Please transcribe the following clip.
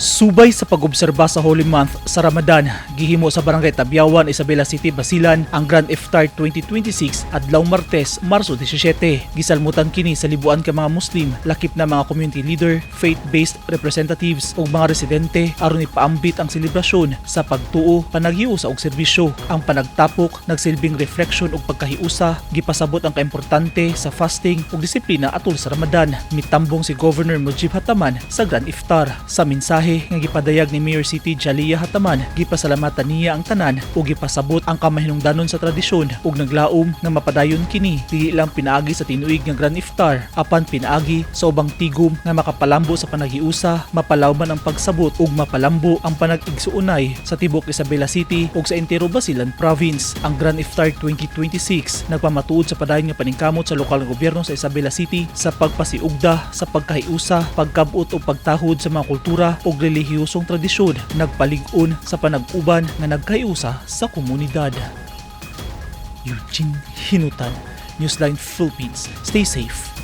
Subay sa pag-obserba sa Holy Month sa Ramadan, gihimo sa Barangay Tabiawan, Isabela City, Basilan ang Grand Iftar 2026 adlaw Martes, Marso 17. Gisalmutan kini sa libuan ka mga Muslim, lakip na mga community leader, faith-based representatives ug mga residente aron ipaambit ang selebrasyon sa pagtuo, panaghiusa ug serbisyo. Ang panagtapok nagsilbing reflection ug pagkahiusa, gipasabot ang kaimportante sa fasting ug disiplina atol sa Ramadan. Mitambong si Governor Mujiv Hataman sa Grand Iftar. Sa mensahe nga gipadayag ni Mayor City Jalia Hataman, gipasalamatan niya ang tanan ug gipasabot ang kamahinungdanon sa tradisyon ug naglaom nga mapadayon kini dili lang pinaagi sa tinuig nga Grand Iftar apan pinaagi sa ubang tigom nga makapalambo sa panaghiusa, mapalawman ang pagsabot ug mapalambo ang panag-igsuonay sa tibok Isabela City ug sa entero Basilan Province. Ang Grand Iftar 2026 nagpamatuod sa padayon nga paningkamot sa lokal nga gobyerno sa Isabela City sa pagpasiugda sa pagkahiusa, pagkabot ug pagtahod sa mga kultura ug relihiyosong tradisyon, nagpalig-on sa panag-uban nga nagkahiusa sa komunidad. Eugene Hinutan, Newsline Philippines. Stay safe.